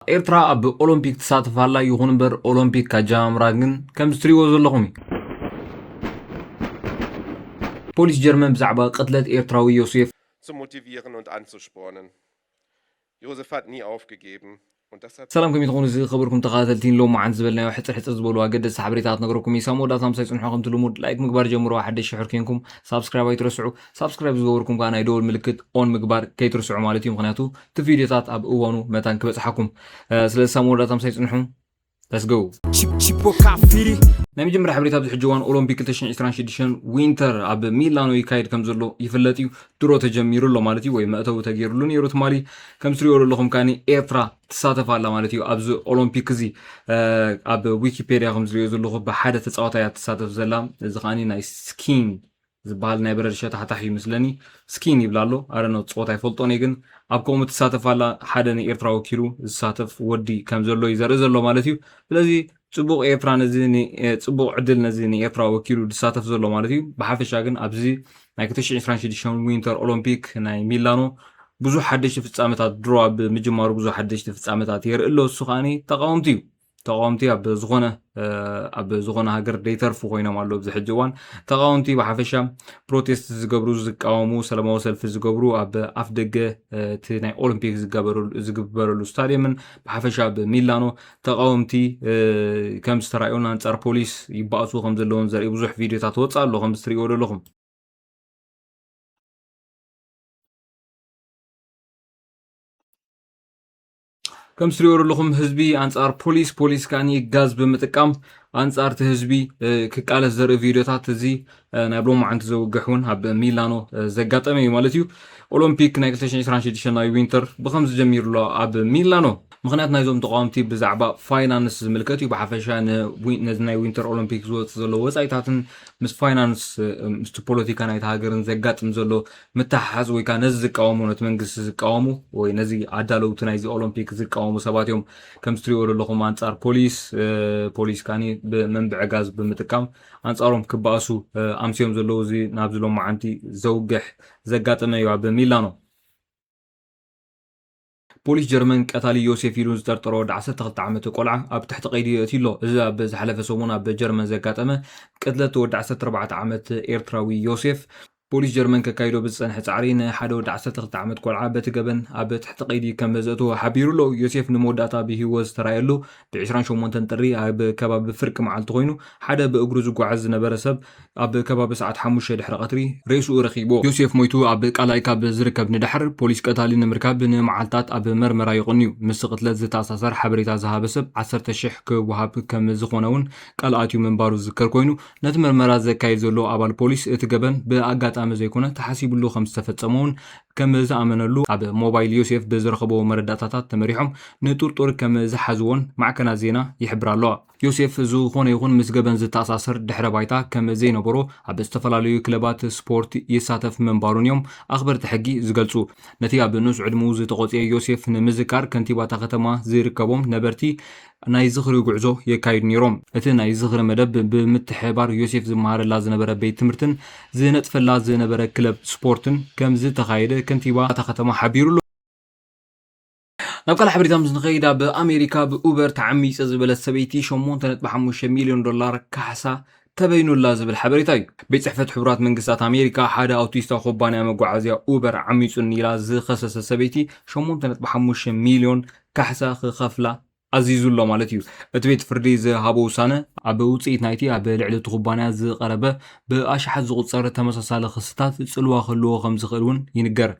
ኤርትራ ኣብ ኦሎምፒክ ትሳተፍ ኣላ። ይኹን እምበር ኦሎምፒክ ካጀማምራ ግን ከምዚ ትሪእዎ ዘለኹም እዩ። ፖሊስ ጀርመን ብዛዕባ ቅትለት ኤርትራዊ ዮሴፍ zu motivieren und anzuspornen. Josef hat nie aufgegeben und das hat ሰላም፣ ከመይ ትኾኑ ዝኸበርኩም ተኸታተልቲን? ሎማዓንቲ ዝበልናዮ ሕፅር ሕፅር ዝበሉ ኣገደስቲ ሓበሬታት ክነግረኩም እዩ። ሳብ መወዳእታ ምሳይ ፅንሑ። ከምቲ ልሙድ ላይክ ምግባር ጀምሮ፣ ሓደሽ ሽሕር ኮንኩም ሳብስክራይብ ኣይትረስዑ። ሳብስክራይብ ዝገበርኩም ከዓ ናይ ደወል ምልክት ኦን ምግባር ከይትርስዑ ማለት እዩ። ምክንያቱ እቲ ቪዲዮታት ኣብ እዋኑ መታን ክበፅሓኩም። ስለዚ ሳብ መወዳእታ ምሳይ ፅንሑ። Let's go። Chip- Chipo Kafiri. ናይ መጀመርያ ሓበሬታ፣ ኣብዚ ሕጂ እዋን ኦሎምፒክ ክልተ ሽሕን ዕስራን ሽዱሽተን ዊንተር ኣብ ሚላኖ ይካየድ ከም ዘሎ ይፍለጥ እዩ። ድሮ ተጀሚሩ ኣሎ ማለት እዩ፣ ወይ መእተዊ ተገይሩሉ ነይሩ ትማሊ። ከም ትሪኦ ዘለኹም ከዓኒ ኤርትራ ትሳተፍ ኣላ ማለት እዩ ኣብዚ ኦሎምፒክ እዚ። ኣብ ዊኪፔድያ ከም ዝሪኦ ዘለኹ ብሓደ ተፃዋታይ እያ ትሳተፍ ዘላ። እዚ ከዓኒ ናይ ስኪን ዝበሃል ናይ በረድ ሸታሕታሕ እዩ ምስለኒ። ስኪን ይብላ ኣሎ። ኣረኖ ፀወታ ኣይፈልጦን እየ፣ ግን ኣብ ከምኡ ትሳተፍ ኣላ። ሓደ ንኤርትራ ወኪሉ ዝሳተፍ ወዲ ከም ዘሎ እዩ ዘርኢ ዘሎ ማለት እዩ። ስለዚ ፅቡቕ ኤርትራ ነዚ ን- እ፣ ፅቡቕ ዕድል ነዚ ንኤርትራ ወኪሉ ዝሳተፍ ዘሎ ማለት እዩ። ብሓፈሻ ግን ኣብዚ ናይ ክልተ ሽሕን ዕስራን ሽዱሽተን ዊንተር ኦሎምፒክ ናይ ሚላኖ ብዙሕ ሓደሽቲ ፍጻመታት፣ ድሮ ኣብ ምጅማሩ ብዙሕ ሓደሽቲ ፍጻመታት የርኢ ኣሎ። እሱ ከዓኒ ተቃወምቲ እዩ። ተቃወምቲ ኣብ ዝኾነ እ፣ ኣብ ዝኾነ ሃገር ደይተርፉ ኮይኖም ኣለዉ። ኣብዚ ሕጂ እዋን ተቃወምቲ ብሓፈሻ ፕሮቴስት ዝገብሩ፣ ዝቃወሙ፣ ሰላማዊ ሰልፊ ዝገብሩ ኣብ ኣፍ ደገ እ፣ እቲ ናይ ኦሎምፒክ ዝገበረሉ- ዝግበረሉ ስታድየምን ብሓፈሻ ኣብ ሚላኖ ተቃወምቲ እ፣ ከም ዝተራእዩን ኣንጻር ፖሊስ ይባእሱ ከም ዘለውን ዘርኢ ብዙሕ ቪዲዮታት ወፅእ ኣሎ፣ ከም ዝትሪእዎ ዘለኹም። ከም ዝትሪእዎ ዘለኹም ህዝቢ ኣንጻር ፖሊስ፣ ፖሊስ ከዓኒ ጋዝ ብምጥቃም ኣንጻር እቲ ህዝቢ እ፣ ክቃለስ ዘርኢ ቪዲዮታት፣ እዚ እ፣ ናይ ሎማዓንቲ ዘውግሕ እውን ኣብ ሚላኖ እ፣ ዘጋጠመ እዩ ማለት እዩ። ኦሎምፒክ ናይ ክልተ ሽሕን ዕስራን ሽዱሽተን ናይ ዊንተር ብኸምዚ ጀሚሩ ኣሎ ኣብ ሚላኖ። ምኽንያት ናይዞም ተቃወምቲ ብዛዕባ ፋይናንስ ዝምልከት እዩ። ብሓፈሻ ንዊ- ነዚ ናይ ዊንተር ኦሎምፒክ ዝወፅእ ዘሎ ወፃኢታትን ምስ ፋይናንስ እ፣ ምስቲ ፖለቲካ ናይቲ ሃገርን ዘጋጥም ዘሎ ምትሓሓዝ ወይ ከዓ ነዚ ዝቃወሙ፣ ነቲ መንግስቲ ዝቃወሙ ወይ ነዚ ኣዳለውቲ ናይዚ ኦሎምፒክ ዝቃወሙ ሰባት እዮም። ከም ትሪእዎ ዘለኹም ኣንጻር ፖሊስ እ፣ ፖሊስ ካኒ ብመንብዒ ጋዝ ብምጥቃም ኣንጻሮም ክበኣሱ እ፣ ኣምስዮም ዘለዉ። እዚ ናብዚ ሎማዓንቲ ዘውግሕ ዘጋጠመ እዩ ኣብ ሚላኖ። ፖሊስ ጀርመን ቀታሊ ዮሴፍ ኢሉ ዝጠርጠሮ ወዲ ዓሰርተ ክልተ ዓመት ቆልዓ ኣብ ትሕቲ ቀይዲ የእትዩ ኣሎ። እዚ ኣብ ዝሓለፈ ሰሙን ኣብ ጀርመን ዘጋጠመ ቅትለት ወዲ ዓሰርተ ኣርባዕተ ዓመት ኤርትራዊ ዮሴፍ፣ ፖሊስ ጀርመን ከካይዶ ብዝጸንሐ ጻዕሪ ንሓደ ወዲ ዓሰርተ ክልተ ዓመት ቆልዓ በቲ ገበን ኣብ ትሕቲ ቀይዲ ከም ዘእተዎ ሓቢሩ ኣሎ። ዮሴፍ ንመወዳእታ ብህይወት ዝተራእየሉ ብ ዕስራን ሸሞንተን ጥሪ ኣብ ከባቢ ፍርቂ መዓልቲ ኮይኑ፣ ሓደ ብእግሩ ዝጓዓዝ ዝነበረ ሰብ ኣብ ከባቢ ሰዓት ሓሙሽተ ድሕሪ ቀትሪ ሬስኡ ረኺብዎ። ዮሴፍ ሞይቱ ኣብ ቃላይ ካብ ዝርከብ ንድሕር፣ ፖሊስ ቀታሊ ንምርካብ ንመዓልታት ኣብ መርመራ ይቕንዩ። ምስ ቅትለት ዝተኣሳሰር ሓበሬታ ዝሃበ ሰብ ዓሰርተ ሽሕ ክወሃብ ከም ዝኾነ እውን ቃል ኣትዩ ምንባሩ ዝዝከር ኮይኑ፣ ነቲ መርመራ ዘካይድ ዘሎ ኣባል ፖሊስ እቲ ገበን ብኣጋጣሚ ዘይኮነ ተሓሲብሉ ከም ዝተፈጸመ እውን ከም ዝኣመነሉ ኣብ ሞባይል ዮሴፍ ብዝረኸቦ መረዳእታታት ተመሪሖም ንጥርጡር ከም ዝሓዝዎን ማዕከናት ዜና ይሕብራ ኣለዋ። ዮሴፍ ዝኾነ ይኹን ምስ ገበን ዝተኣሳሰር ድሕረ ባይታ ከም ዘይነበሮ ኣብ ዝተፈላለዩ ክለባት ስፖርት ይሳተፍ ምንባሩን እዮም ኣኽበርቲ ሕጊ ዝገልጹ። ነቲ ኣብ ንኡስ ዕድመኡ ዝተቖጽየ ዮሴፍ ንምዝካር ከንቲባ እታ ከተማ ዝርከቦም ነበርቲ ናይ ዝኽሪ ጉዕዞ የካይዱ ነይሮም። እቲ ናይ ዝኽሪ መደብ ብምትሕብባር ዮሴፍ ዝመሃረላ ዝነበረ ቤት ትምህርትን ዝነጥፈላ ዝነበረ ክለብ ስፖርትን ከም ዝተኻየደ ከንቲባ እታ ከተማ ሓቢሩ ኣሎ። ናብ ካልእ ሓበሬታ ምስ ንኸይድ፣ ኣብ ኣሜሪካ ብኡበር ተዓሚጸ ዝበለት ሰበይቲ ሸሞንተ ነጥቢ ሓሙሽተ ሚልዮን ዶላር ካሕሳ ተበይኑላ ዝብል ሓበሬታ እዩ። ቤት ጽሕፈት ሕቡራት መንግስታት ኣሜሪካ ሓደ ኣውቶስታ ኩባንያ መጓዓዝያ ኡበር ዓሚጹኒ ኢላ ዝኸሰሰ ሰበይቲ ሸሞንተ ነጥቢ ሓሙሽተ ሚልዮን ካሕሳ ክኸፍላ ኣዚዙ ኣሎ ማለት እዩ። እቲ ቤት ፍርዲ ዝሃቦ ውሳነ ኣብ ውጽኢት ናይቲ ኣብ ልዕሊ እቲ ኩባንያ ዝቐረበ ብኣሽሓት ዝቑጸር ተመሳሳሊ ክስታት ጽልዋ ክህልዎ ከም ዝኽእል እውን ይንገር።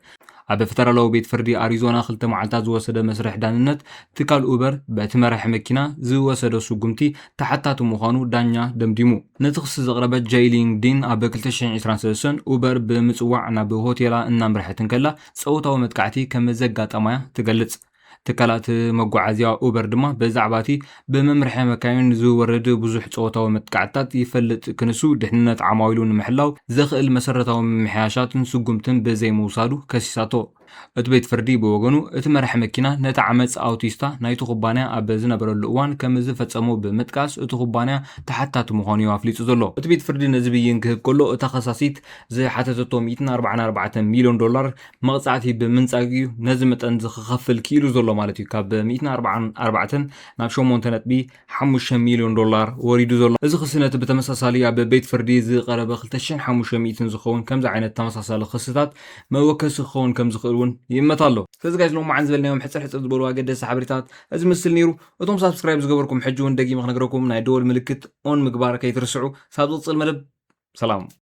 ኣብ ፈደራላዊ ቤት ፍርዲ ኣሪዞና ክልተ መዓልታት ዝወሰደ መስርሕ ዳንነት፣ ትካል ኡበር በቲ መራሒ መኪና ዝወሰዶ ስጉምቲ ተሓታቲ ምዃኑ ዳኛ ደምዲሙ። ነቲ ክሲ ዘቕረበት ጀይሊን ዲን ኣብ ክልተ ሽሕን ዕስራን ሰለስተን ኡበር ብምጽዋዕ ናብ ሆቴላ እናምርሐት እንከላ ጾታዊ መጥቃዕቲ ከም ዘጋጠማያ ትገልጽ። ትካላት መጓዓዝያ ኡበር ድማ ብዛዕባ እቲ ብመምርሒ መካይን ዝወርድ ብዙሕ ጾታዊ መጥቃዕትታት ይፈልጥ ክንሱ፣ ድሕንነት ዓማዊሉ ንምሕላው ዘኽእል መሰረታዊ ምምሕያሻትን ስጉምትን ብዘይምውሳዱ ከሲሳቶ። እቲ ቤት ፍርዲ ብወገኑ፣ እቲ መራሒ መኪና ነቲ ዓመጽ ኣውቲስታ ናይቲ ኩባንያ ኣብ ዝነበረሉ እዋን ከም ዝፈጸሞ ብምጥቃስ፣ እቲ ኩባንያ ተሓታቲ ምዃኑ እዩ ኣፍሊጡ ዘሎ። እቲ ቤት ፍርዲ ነዚ ብይን ክህብ ከሎ፣ እታ ከሳሲት ዝሓተተቶ ሚእትን ኣርባዓን ኣርባዕተን ሚልዮን ዶላር መቕጻዕቲ ብምንጻግ እዩ ነዚ መጠን እዚ ክኸፍል ክኢሉ ዘሎ ማለት እዩ። ካብ ሚእትን ኣርባዓን ኣርባዕተን ናብ ሸሞንተ ነጥቢ ሓሙሽተ ሚልዮን ዶላር ወሪዱ ዘሎ። እዚ ክሲ ነቲ ብተመሳሳሊ ኣብ ቤት ፍርዲ ዝቐረበ ክልተ ሽሕን ሓሙሽተ ሚእትን ዝኸውን ከምዚ ዓይነት ተመሳሳሊ ክስታት መወከሲ ክኸውን ከም ዝኽእል እውን ይእመት ኣሎ። ስለዚ ጋይስ፣ ሎማዓንቲ ዝበልናዮም ሕጽር ሕጽር ዝበሉ ኣገደስቲ ሓበሬታት እዚ ምስል ነይሩ። እቶም ሳብስክራይብ ዝገበርኩም ሕጂ እውን ደጊመ ክነግረኩም ናይ ደወል ምልክት ኦን ምግባር ከይትርስዑ። ሳብ ዝቕጽል መደብ ሰላም።